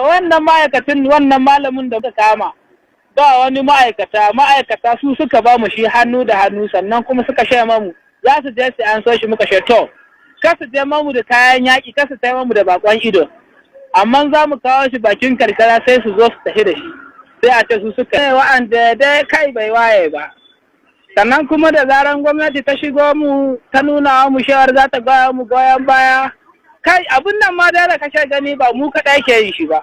Wannan ma'aikacin, wannan malamin da muka kama, ba wani ma'aikata, ma'aikata su suka ba mu shi hannu da hannu, sannan kuma suka sha mamu za su je su an so shi. Muka she to ka su je mamu da kayan yaƙi, ka su tai mamu da bakon ido, amma za mu kawo shi bakin karkara sai su zo su tafi da shi, sai a ce su suka wa'anda dai kai bai waye ba. Sannan kuma da zaran gwamnati ta shigo mu, ta nuna mu shawar za ta goya mu goyon baya, kai abun nan ma da kashe gani ba mu kaɗai ke yin shi ba,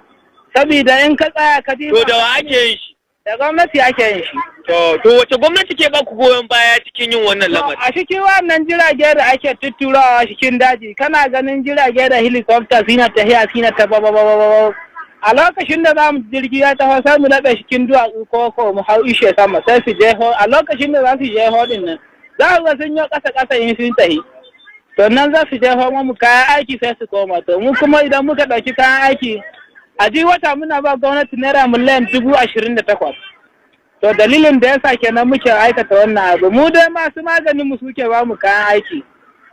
saboda in ka tsaya ka To da wa ake yin shi? Da gwamnati ake yin shi. To wace gwamnati ke ba ku goyon baya cikin yin wannan lamari? A cikin wannan jirage da ake tutturawa cikin daji, kana ganin jirage da helicopter suna tafiya, suna ta ba ba ba ba. A lokacin da zamu jirgi ya taho, sai mu laɓe cikin duwatsu ko mu hau ishe sama, sai su jeho. A lokacin da za su jeho din nan, za ku ga sun yi ƙasa ƙasa in sun tahi. To nan za su jeho mu kayan aiki sai su koma. To mu kuma idan muka ɗauki kayan aiki, a ji wata muna ba gwamnati naira miliyan 28,000. To dalilin da yasa kenan muke aikata wannan abu. Mu dai masu maganin mu suke ba mu kayan aiki.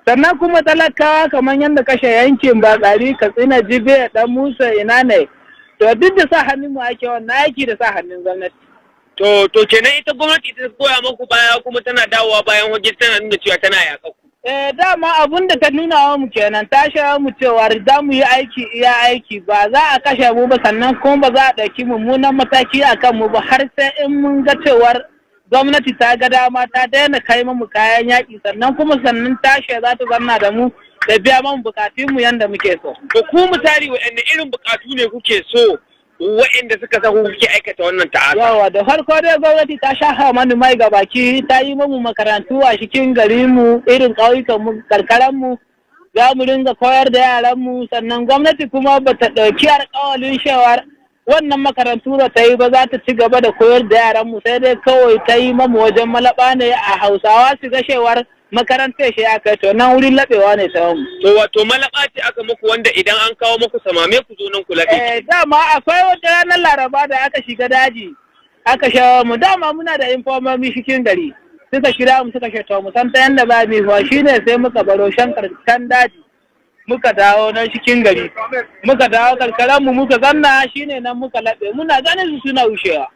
Sannan kuma talakawa, kamar yadda kashe yankin Batsari, Katsina, Jibe, Dan Musa, ina ne. To duk da sa hannun mu ake wannan aiki, da sa hannun gwamnati. To kenan ita gwamnati ita goya muku baya, kuma tana dawowa bayan waje tana nuna cewa tana yaƙa ku. Eh, dama abun da ta nuna wa mu kenan, ta sha mu cewa za mu yi aiki iya aiki, ba za a kashe mu ba, sannan kuma ba za a ɗauki mummunan mataki a kan mu ba har sai in mun ga cewar gwamnati ta ga dama ta daina kai mu kayan yaƙi, sannan kuma sannan tashe za ta zanna da mu da biya mu bukatun mu yanda muke so. To ku misali, waɗanne irin bukatu ne kuke so waɗanda suka sa kuke aikata wannan ta'asa? Yawa, da farko dai gwamnati ta shafa mani mai ga baki, ta yi mamu makarantu a cikin garin mu, irin ƙauyukan mu, karkaran mu, za mu ringa koyar da yaran mu. Sannan gwamnati kuma ba ta ɗauki alƙawalin cewar wannan makarantu da ta yi ba za ta ci gaba da koyar da yaran mu, sai dai kawai ta yi mamu wajen malaba ne a Hausawa su ga cewar makarantar shi aka, to nan wurin laɓewa ne ta mu. To wato malaba ce aka muku, wanda idan an kawo muku samame ku zo nan ku laɓe. Eh, dama akwai wata ranar Laraba da aka shiga daji aka shawo mu. Dama muna da infomomi cikin gari, suka kira mu, suka to mu san ta yanda ba mu fa, shine sai muka baro shan kan daji, muka dawo nan cikin gari, muka dawo karkaran mu muka zanna, shine nan muka laɓe, muna ganin su suna wucewa.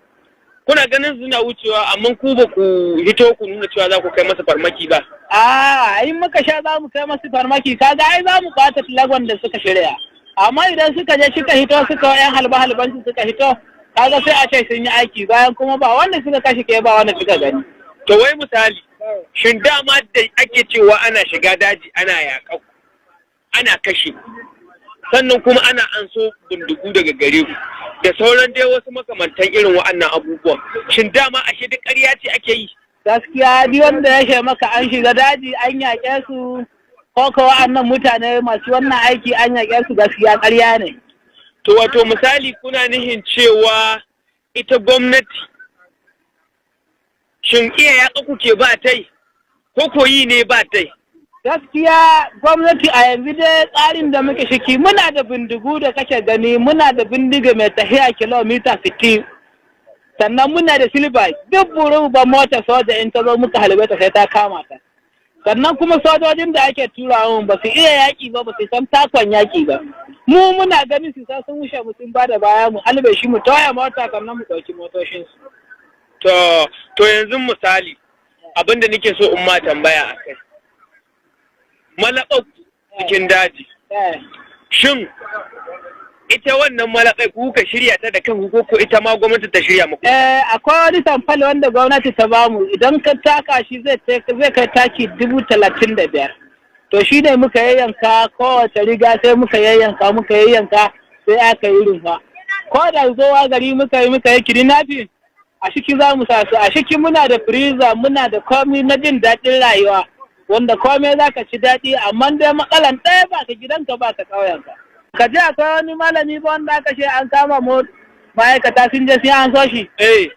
Kuna ganin suna wucewa, amma ku ba ku hito ku nuna cewa za ku kai masa farmaki ba. A in muka sha za mu kai masu farmaki, kaga ai za mu ɓata lagon da suka shirya. Amma idan suka je suka hito, suka yan halba halban su suka hito, kaga sai a ce sun yi aiki, bayan kuma ba wanda suka kashe ke ba wanda suka gani. To wai misali, shin dama da ake cewa ana shiga daji ana yaƙa, ana kashe, sannan kuma ana an so bindigu daga gare ku da sauran dai wasu makamantan irin wa'annan abubuwan, shin dama ashe duk ƙarya ce ake yi? Gaskiya duk wanda ya ce maka an shiga daji an yaƙe su, ko wa'annan mutane masu wannan aiki an yaƙe su, gaskiya ƙarya ne. To wato misali, kuna nihin cewa ita gwamnati shin iya yaƙa kuke ba tai ko koyi ne ba tai? Gaskiya gwamnati a yanzu dai tsarin da muke shiki, muna da bindigu da kake gani, muna da bindiga mai tafiya kilomita 60, sannan muna da silba, duk burin ban mota soja in ta zo muka halbe ta sai ta kama ta. Sannan kuma sojojin da ake turawa ba su iya yaƙi ba, ba su san takon yaƙi ba. Mu muna ganin su sun wuce mu, sun bada baya, mu halbe shi, mu toya mota, sannan mu ɗauki motocin su. To yanzu misali, abinda nake so in ma tambaya a kai, malaɓar cikin daji, shin ita wannan malaɓai ku kuka shirya ta da kanku ko ita ma gwamnati ta shirya muku? Eh, akwai wani samfali wanda gwamnati ta bamu, idan ka taka shi zai kai taki 35,000. To shi ne muka yayyanka kowace riga, sai muka yayyanka, muka yayyanka, sai aka yi rumfa. Ko da zowa gari muka yi kidnapping, a shiki za mu sa su. A shiki muna da freezer, muna da komai na jin daɗin rayuwa, wanda komai za ka ci daɗi, amma dai matsalan ɗaya, ba ka gidanka ba ka ƙauyenka. Ka ji akwai wani malami ba wanda aka ce an kama mu ma'aikata sun je sai an so shi. Eh.